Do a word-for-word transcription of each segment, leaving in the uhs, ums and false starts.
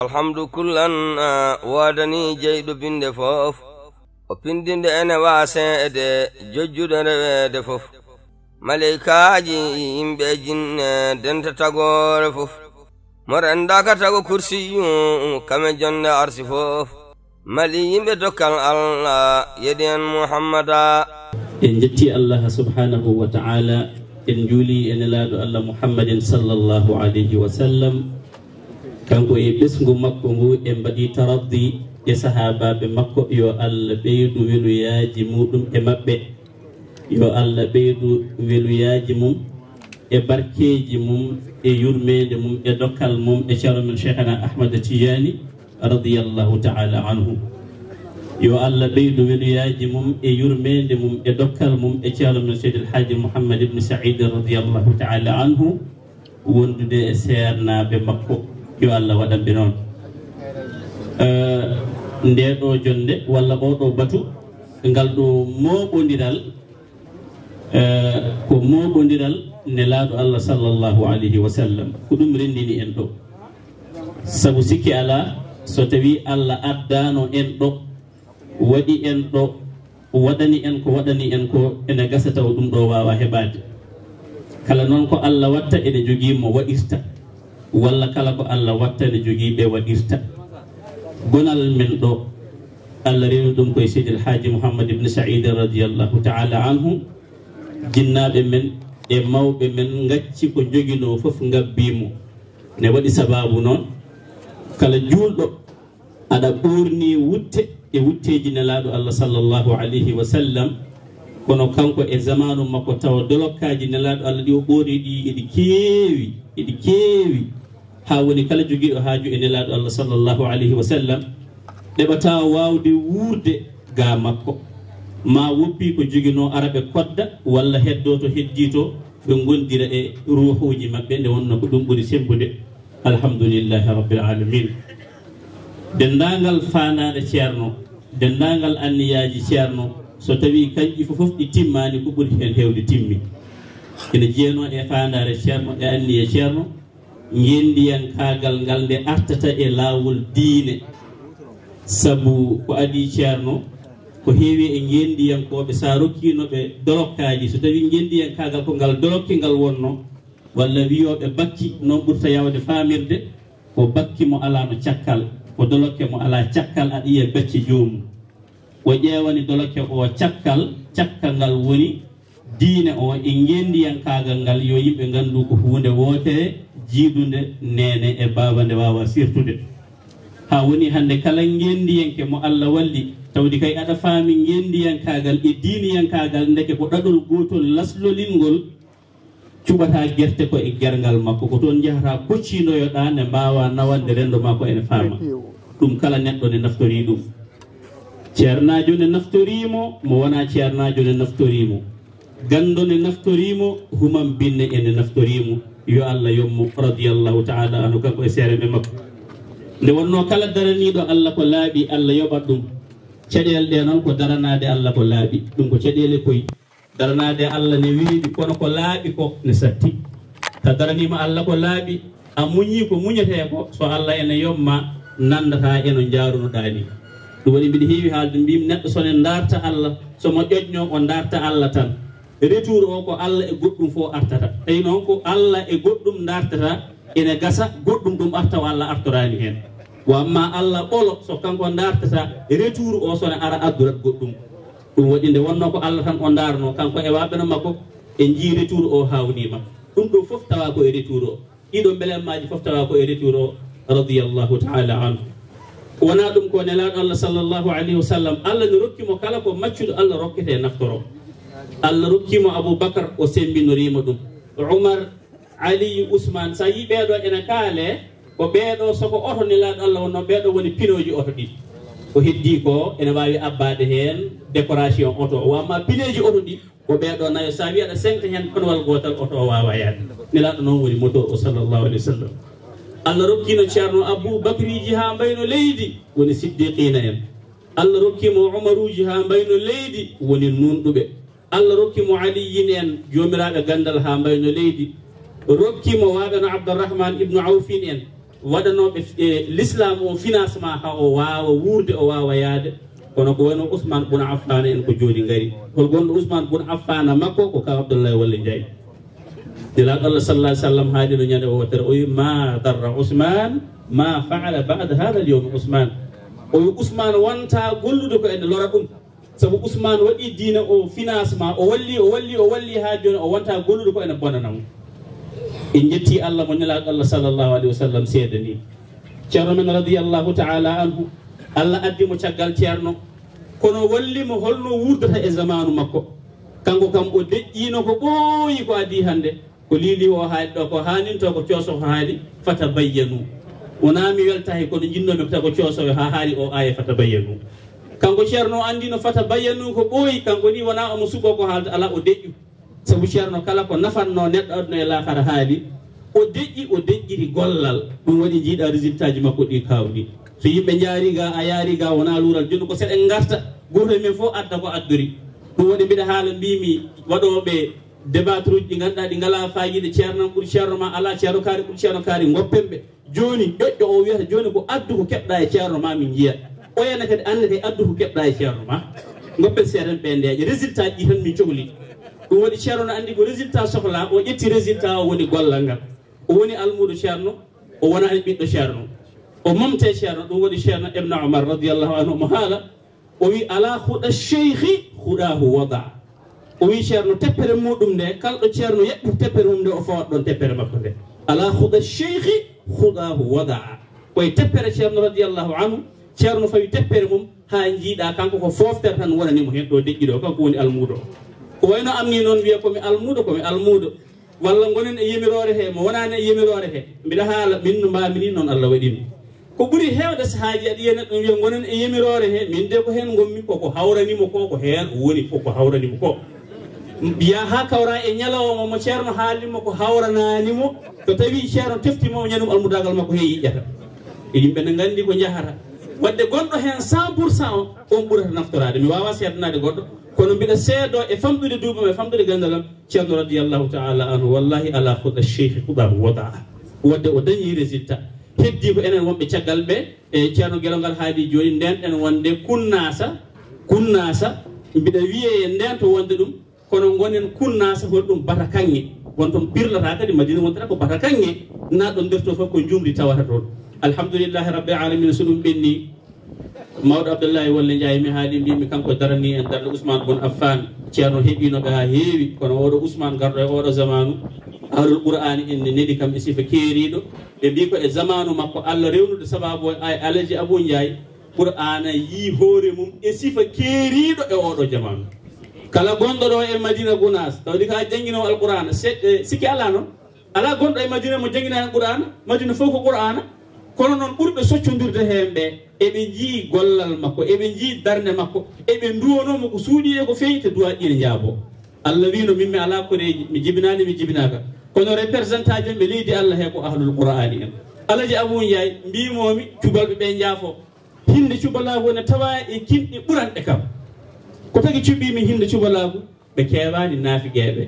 Alhamdu kullan, a, woodani jeyɗo binnde fof. O pinndinde ene waaseede, jojjude reweede fof. Maleykaaji, yimɓe e jinne, denta tagoore fof. Mo renndaaka tago kursiyu, kame jonnde arsi fof. Mali yimɓe dokkal Allah, yedi en Muhammada. En njetti Allah subhanahu wa ta'ala, en njuuli e nelaaɗo Allah Muhammadin sallallahu alayhi wa sallam. Kanko e ɓesngu makko ngu, en mbaɗi taraddi e sahaabaaɓe makko, yo Allah ɓeydu weluyaaji muɗum e maɓɓe. Yo Allah ɓeydu weluyaaji mum e barkeeji mum e yurmeende mum e dokkal mum e ceerno men Cheikhana Ahmad Tidiane radiyallahu ta'ala anhu. Yo Allah ɓeydu weluyaaji mum e yurmeende mum e dokkal mum e ceerno men Seydi El Hadji Mouhammad Ibn Saïd radiyallahu ta'ala anhu, wondude e seernaaɓe makko. Yo Allah waɗan ɓe noon. Eh, ndee ɗoo jonnde walla oo ɗoo batu, ngal ɗoo mooɓondiral, eh, ko mooɓondiral nelaaɗo Allah sallallahu alayhi wa sallam. Ko ɗum renndini en ɗoo. Sabu sikke alaa, so tawii Allah addaano en ɗoo, waɗi en ɗoo, waɗani en ko waɗani en ko, ene gasa taw ɗum ɗoo waawaa heɓaade. Kala noon ko Allah watta ene jogii mo waɗirta, walla kala ko Allah watta ene jogii ɓe waɗirta. Gonal men ɗoo, Allah rewi ɗum koye Seydi El Hadji Mouhammad Ibn Saïd radiyallahu ta'ala anhu. Jinnaaɓe men e mawɓe men ngacci ko njoginoo fof, ngabbii mo. Ne waɗi sabaabu noon, kala juulɗo aɗa ɓoorni wutte e wutteeji nelaaɗo Allah sallallahu alayhi wa sallam, kono kanko e zamaanu makko tawa dolokkaaji nelaaɗo Allah ɗi o ɓoorni ɗi eɗi keewi, eɗi keewi, haa woni kala jogiiɗo haaju e nelaaɗo Allah sallallahu alayhi wa sallam, ɗeɓataa waawde wuurde ga makko. Ma woppi ko joginoo ara ɓe kodda, walla heddoo to heddii to, ɓe ngondira e ruuhuuji maɓɓe, nde wonnoo ko ɗum ɓuri semmbude. Alhamdulillahi Rabbil Alamin. Denndaangal faandaare Ceerno, denndaangal anniyaaji Ceerno, so tawii kanƴi fof, fof ɗi timmaani, ko ɓuri heen heewde timmi. Ene jeyanoo e faandaare Ceerno, e anniya Ceerno, ngenndiyankaagal ngal nde artata e laawol diine. Sabu ko adii Ceerno, ko heewi e ngenndiyankooɓe, so a rokkiino ɓe dolokkaaji, so tawii ngenndiyankaagal ko ngal dolokke ngal wonnoo, walla wiyooɓe bakki, noon ɓurta yaawde faamirde, ko bakki mo alaa no cakkal, ko dolokke mo alaa cakkal, aɗa yiya becce joomum. O ƴeewani dolokke o cakkal, cakkal ngal woni diine o e ngenndiyankaagal ngal, yo yimɓe nganndu ko huunde wootere, jiidunde, neene e baaba nde waawaa sirtude. Haa woni hannde kala ngenndiyanke mo Allah walli, tawde kay aɗa faami ngenndiyankaagal e diiniyankaagal, ndeke ko ɗaɗol gootol laslolingol, cuɓataa gerte ko e gerngal makko, ko toon njahataa kocciindoyoɗaa nde mbaawaa nawande renndo maa ko ene faama. Ɗum kala neɗɗo ne naftorii ɗum. Ceernaajo ne naftorii mo, mo wonaa ceernaajo ne naftorii mo. Ganndo ne naftorii mo, humam binne ene naftorii mo. Yo Allah yom mo, radiyallahu ta'ala anhu, kanko e seereɓe makko. Nde wonnoo kala daraniiɗo Allah ko laaɓi, Allah yoɓat ɗum. Caɗeele ɗe noon ko daranaade Allah ko laaɓi. Ɗum ko caɗeele koy. Daranaade Allah ne weeɓi, kono ko laaɓi ko ne satti. So a daraniima Allah ko laaɓi, a muñii ko muñetee ko, so Allah ene yom ma, nanndataa e no njaarunoɗaa ni. Ɗum waɗi mbiɗa heewi haalde, mbiymi neɗɗo so ne ndaarta Allah, so mo ƴoƴnoo o ndaarta Allah tan. Retour o ko Allah e goɗɗum fof artata. Tawi noon ko Allah e goɗɗum ndaartata, ene gasa goɗɗum ɗum arta o Allah artoraani heen. Wa amma Allah ɓolo, so kanko ndaartata, retour o so ne ara addurat goɗɗum. Ɗum waɗi nde wonnoo ko Allah tan o ndaarnoo, kanko e waaɓe no makko, en njii retour o haawniima. Ɗum ɗo fof tawa ko e retour o. Ɗiɗo mbelemmaaji fof tawa ko e retour o, radiyallahu ta'ala anhu. Wonaa ɗum ko nelaaɗo Allah sallallahu alayhi wa sallam, Allah ne rokki mo kala ko maccuɗo Allah rokkete naftoro. Allah rokki mo Abu Bakar, o semmbinoriima ɗum. Umar, Aliyu, Usmaan, so a yii ɓee ɗoo ene kaalee, ko ɓee ɗoo so ko oto nelaaɗo Allah wonnoo, ɓee ɗoo woni pinooji oto ɗi. Ko heddii ko ene waawi abbaade heen décoration oto, wa amma pineeji oto ɗi, ko ɓee ɗoo nayo. So a wii aɗa seŋta heen panwal gootal, oto o waawaa yahde. Nelaaɗo noon woni moteur o, sallallahu alayhi wa sallam. Allah rokkiino Ceerno Abu Bakriiji haa mbayno leydi, woni siddiqiina en. Allah rokkiimo Umaruuji haa mbayno leydi, woni nuunɗuɓe. Allah rokkiimo Aliyyin en, joomiraaɓe ganndal haa mbayno leydi. Rokkiimo waaɓe no Abdurrahman ibnu Awfin en. waɗanooɓe e l'islam o financement haa o waawa wuurde, o waawa yaade. Kono ko wayno Ousmane Boun Affan en ko jooni ngari. Hol gonɗo Ousmane Boun Affan makko? Ko ka Abdoulaye Wale Ndiaye. Nelaaɗo Allah sallallahu alaihi wasallam haalino ñande o wattere, o wi: "Ma darra Ousmane ma fa'ala ba'da hadha al-yawm Ousmane." O wi: "Ousmane wonta gollude ko ene lora ɗum." Sabu Ousmane waɗi diina o financement, o walli, o walli, o walli haa jooni o wonta gollude ko ene bonana mo. En njetti Allah mo Nelaaɗo Allah sallallahu alaihi wasallam seedani. Ceerno men radiyallahu ta'ala anhu, Allah addi mo caggal Ceerno, kono walli mo holno wurdata e zamanu makko. Kanko kam o deƴƴiino ko ɓooyi ko adii hannde. Ko liili o haali ɗo ko haaninto ko cooso ko haali, "Fatabayyanu." Wonaa mi weltaaki, kono njinnoomi ko tawi ko cooso o haa haali o aaya, "Fatabayyanu." Kanko Ceerno o anndino "Fatabayyanu" ko ɓooyi, kanko ni wonaa omo suɓoo ko haalta, alaa, o deƴƴu. Sabu Ceerno kala ko nafanno neɗɗo aduna e laakara haali, o deƴƴi, o deƴƴiri gollal. Ɗum waɗi njiiɗa résultat ji makko ɗi kaawɗi. So yimɓe njaari ga, a yaari ga, wonaa luural. Jooni ko seɗen ngarta, gooto e men fof adda ko addori. Ɗum waɗi mbiɗa haala mbimi waɗooɓe débatteruuji ɗi ngannduɗaa ɗi ngalaa faayiida, ceerno am ɓuri ceerno ma alaa, ceerno kaari ɓuri ceerno kaari, ngoppen ɓe. Jooni, ƴoƴƴo o wiyata, jooni ko addu ko keɓɗa e ceerno ma min njiya. Oyana kadi annda kay addu ko keɓɗa e ceerno ma. Ngoppen seeɗan ɓe ndeeƴa. Résultat ji tan min cohli. Ɗum waɗi ceerno no anndi ko résultat sohla, o ƴetti résultat o woni gollal ngal. O woni almuudo ceerno, o wonani ɓiɗɗo ceerno. O momte ceerno, ɗum waɗi ceerno Ibn Omar radiyallahu anhu omo haala, o wi: "Ala huɗa sheikhi huɗahu wada." O wi ceerno teppere muɗum nde, kala ɗo ceerno yaɓɓi teppere mum nde, o fawat ɗon teppere makko nde. "Ala huɗa sheikhi huɗahu wada." Koye teppere ceerno radiyallahu anhu, ceerno fawi teppere mum haa njiiɗa kanko ko fooftere tan wonani mo heen ɗo deƴƴi ɗo, kanko woni almuudo. Ko wayno am ni noon wiya ko mi almuudo, ko mi almuudo. Walla ngonen e yamiroore he, mo wonaani e yamiroore he. Mbiɗa haala, min no mbaami ni noon Allah waɗi mi. Ko ɓuri heewde sahaaji aɗa yiya neɗɗo wiya ngonen e yamiroore he, min de ko heen ngonmi, koko hawrani mo ko, ko heen o woni, koko hawrani mo ko. Mbiya haa kawra e ñalawma mo ceerno haalni mo ko hawranaani mo, so tawi ceerno tefti mo ñande mum almudaagal makko he yiƴƴata. E yimɓe ne nganndi ko njahata. Wadde gonɗo heen cent pour cent o, on ɓurata naftoraade. Mi waawaa seedanaade goɗɗo, kono mbiɗa seedoo e famɗude duuɓi am, e famɗude ganndal am, ceerno radiyallahu ta'ala anhu, wallahi ala huɗa sheikhi huɗahu wada. Wadde o dañi résultat. Heddi ko enen wonɓe caggal ɓe, e ceerno Gelongal haali jooni, ndeenɗen wonde kunnaasa, kunnaasa, mbiɗa wiyee ndento wonde ɗum, kono ngonen kunnaasa, hol ɗum bata kaŋŋe. Won toon pirlata kadi Madina wontata ko bata kaŋŋe. Naatɗo nder to fof ko njumri tawata toon. Alhamdulillahi rabbil alamin, so ɗum ɓenni. Mawɗo Abdullahi Wale Ndiaye, mi haali, mbimi kanko darani en darnde Ousmane Boun Affan. Ceerno heɓino ga haa heewi, kono oɗo Ousmane garɗo e oɗo zamanu, ahlul Qur'ani en ne neli kam e sifa keeriɗo. Ɓe mbi ko e zamanu makko Allah rewnude sababu o, ay Alaji Abou Ndiaye, Qur'ana yi hoore mum e sifa keeriɗo e oɗo zamanu. Kala gonɗo ɗo e Madina Gunaas, tawde ka jannginowo Alqur'ana, se-, e, sikki alaa noon. Alaa gonɗo e Madina mo jannginaani Qur'aana, Madina fof ko Qur'aana. Kono noon ɓurɓe soccondirde heen ɓe, eɓe njii gollal makko, eɓe njii darnde makko, eɓe nduwanoo mo ko suuɗi e ko feeñi, te duwaaɗi ene njaaboo. Allah wiino, min mi alaa koreeji, mi jibinaani, mi jibinaaka. Kono représentant ji ɓe leydi Allah he ko ahlul Qur'aani en. Alaji Abuu Njaay, mbiimoomi, cubalɓe ɓe njaafoo. Hinnde cubalaagu ene tawaa e kinɗe ɓuranɗe kam. Ko tagi cuɓiimi hinnde cubalaagu? Ɓe keewaani naafigeeɓe.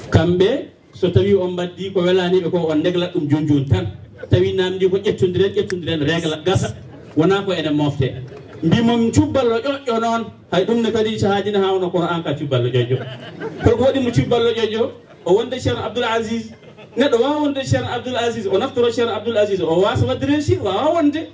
Kamɓe, so tawii on mbaddii ko welaani ɓe ko, on ndeglat ɗum jooni jooni tan. Tawi naamndii ko ƴettondiren, ƴettondiren, regla, gasa. Wonaa ko enen mofte. Mbii mon cubballo ƴoƴƴo noon, hay ɗum ne kadi so haajini haa wona kono aan ka cubballo ƴoƴƴo. Holko waɗi mo cubballo ƴoƴƴo? O wonde Ceerno Abdoul Aziz. Neɗɗo waawa wonde Ceerno Abdoul Aziz, o naftoro Ceerno Abdoul Aziz, o waasa waɗde réussir, waawa wonde.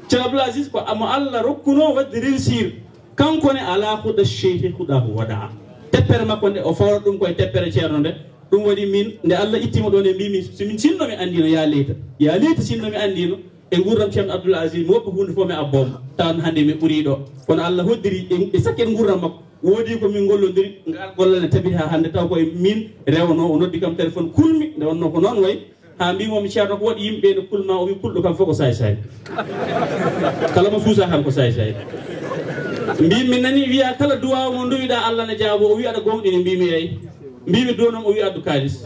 Ceerno Abdoul Aziz ko mo Allah rokkunoo waɗde réussir. Kanko ne alaa huɗa seyhi huɗaahu waɗaa. Teppere makko nde o fawra ɗum koye teppere Ceerno nde. Ɗum waɗi min, nde Allah itti mo ɗoon e mbii mi, so min sinno mi anndiino, yaa leyta. Yaa leyta sinno mi anndiino. E nguurndam Ceerno Abdoul Aziz, mi woppa huunde fof mi abboo mo. Tawan hannde mi ɓurii ɗo. Kono Allah hoddiri e, e sakket nguurndam makko. Woodi ko min ngollondiri, ngal gollal ne tabiti haa hannde, taw ko e min rewnoo, o noddi kam téléphone kulmi, nde wonnoo ko noon wayi. Haa mbii mo mi Ceerno ko waɗi yimɓe ɓe ne kulma, o wi kulɗo kam fof ko saay saay. Kala mo suusa kam ko saay saay. Mbii mi nani wiya kala duwaaw mo nduwiɗaa Allah ne jaabo, o wi aɗa gooŋɗini, mbii mi eey. Mbii mi duwanoo mo, o wi addu kaalis.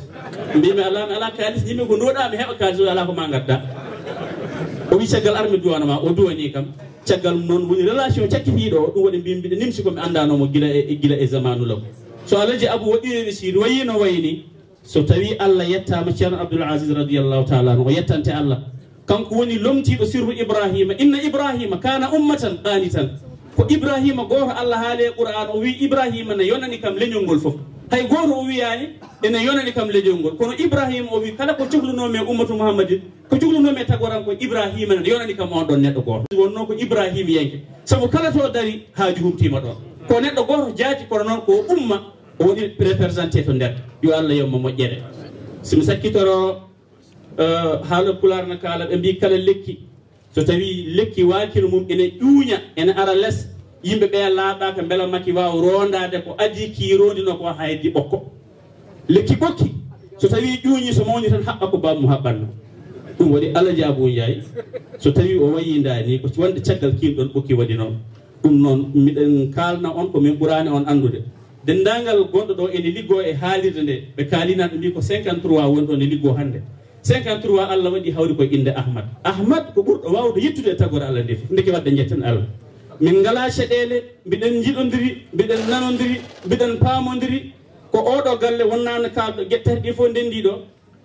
Mbii mi alaa, mi alaa kaalis, yimɓe ko nduwaɗaa mi heɓa kaalis, o alaa ko ma ngadda. O wi caggal ar mi duwana ma, o duwani kam. Caggal mum noon woni relation cakkitiiɗo o, ɗum waɗi mbii mi mbiɗa nimsi ko mi anndaanoo mo gila e, gila e zamanu law. So Alaji Abu waɗi réussir, wayii no wayi ni, so tawii Allah yettaama Ceerno Abdoul Aziz radiyallahu taala anhu, o yettante Allah. Kanko woni lomtiiɗo sirru Ibrahima. Inna Ibrahima kana ummatan qanitan. Ko Ibrahima gooto Allah haali e Qur'an, o wi Ibrahima ne yonani kam leñol ngol fof. Hay gooto o wiyaani ene yonani kam leñol ngol. Kono Ibrahima o wi kala ko cuklunoomi e ummatu Muhammadin, ko cuklunoomi e tagoran ko Ibrahima ne yonani kam on ɗon neɗɗo gooto. Wonno ko Ibrahima yenke. Sabu kala to dari haaju humtiima ɗon. Ko neɗɗo gooto jaati kono noon ko umma o woni représenté to nder. Yo Allah yomma moƴƴere. Simi sakkitoro Eh, haala pulaar na kaala, ɓe mbi kala lekki, so tawi lekki waakino mum ene ƴuuña, ene ara les, yimɓe ɓe laaɓaaka mbela maki waaw rondaade ko adii ki rondino ko haydi ɓokko. Lekki ɓokki, so tawi ƴuuñi so mawni tan haɓɓa ko bammu haɓɓanno. Ɗum waɗi Alaji Abu Njaay, so tawi o wayi nda ni ko wonde caggal kiin ɗon ɓokki waɗi noon. Ɗum noon miɗen kaalna on ko min ɓuraani on anndude. Denndaangal gonɗo ɗo ene liggoo e haalirde nde, ɓe kaalina ɓe mbi ko cinquante-trois woni ɗo ne liggoo hannde. Cinquante-trois Allah waɗi hawri koye innde Ahmad. Ahmad ko ɓurɗo waawde yettude e tagoore Allah nde fof. Ndeke waɗde njetten Allah. Min ngalaa caɗeele, mbiɗen njiɗondiri, mbiɗen nanondiri, mbiɗen paamondiri. Ko oɗo galle wonnaano kaalɗo, ƴettete ɗi fof ndenndi ɗo.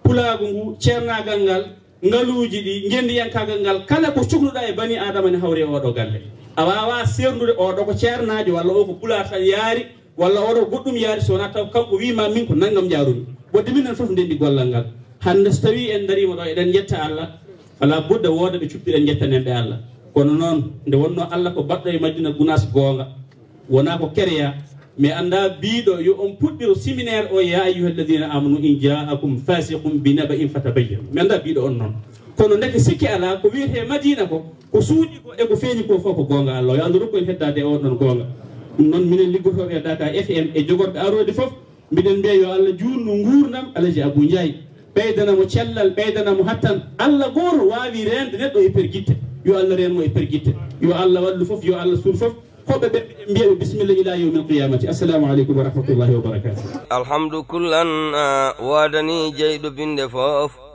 Pulaagu ngu, ceernaagal ngal, ngaluuji ɗi, ngenndiyankaagal ngal, kala ko cukluɗaa e bani Aadama ne hawri e ooɗo galle. A waawaa seerndude ooɗo ko ceernaajo, walla o ko pulaar tan yaari, walla ooɗo goɗɗum yaari, so wonaa taw kanko wii ma min ko nanngam njaarumi. Ɓodde minen fof ndenndi gollal ngal. Hannde so tawii en ndariima ɗo, eɗen njetta Allah, alaa budda wooda ɓe cukkiɗen njettanen ɓe Allah. Kono noon, nde wonnoo Allah ko baɗɗo e Madina Gunaas goonga, wonaa ko kereya. Mi anndaa biiɗo yo on puɗɗiro séminaire o, ya ayyuha alladina amanu in jaakum fasiqum bi naba'in fatabayyanu. Mi anndaa biiɗo on noon. Kono ndeke sikki alaa, ko wiyetee Madina ko, ko suuɗi ko e ko feeñi ko fof ko goonga Allah. Yo Allah rokku en heddaade e on ɗon goonga. Ɗum noon minen liggotooɓe e Dakar F M e jogorɓe aroode fof, mbiɗen mbiya yo Allah juutnu nguurndam Alaji Abu Njaay. Ɓeydana mo cellal, ɓeydana mo hattan. Allah gooto waawi reende neɗɗo e pergitte. Yo Allah reen mo e pergitte. Yo Allah wallu fof, yo Allah suur fof. Hoɓɓe ɓe mbiɗen mbiya ɓe bisimilla ila yawmil qiyamati. Assalamu aleykum wa rahmatullahi wa barakatuh. Alhamdu kullan, ah, waadani jeyɗo binde fof.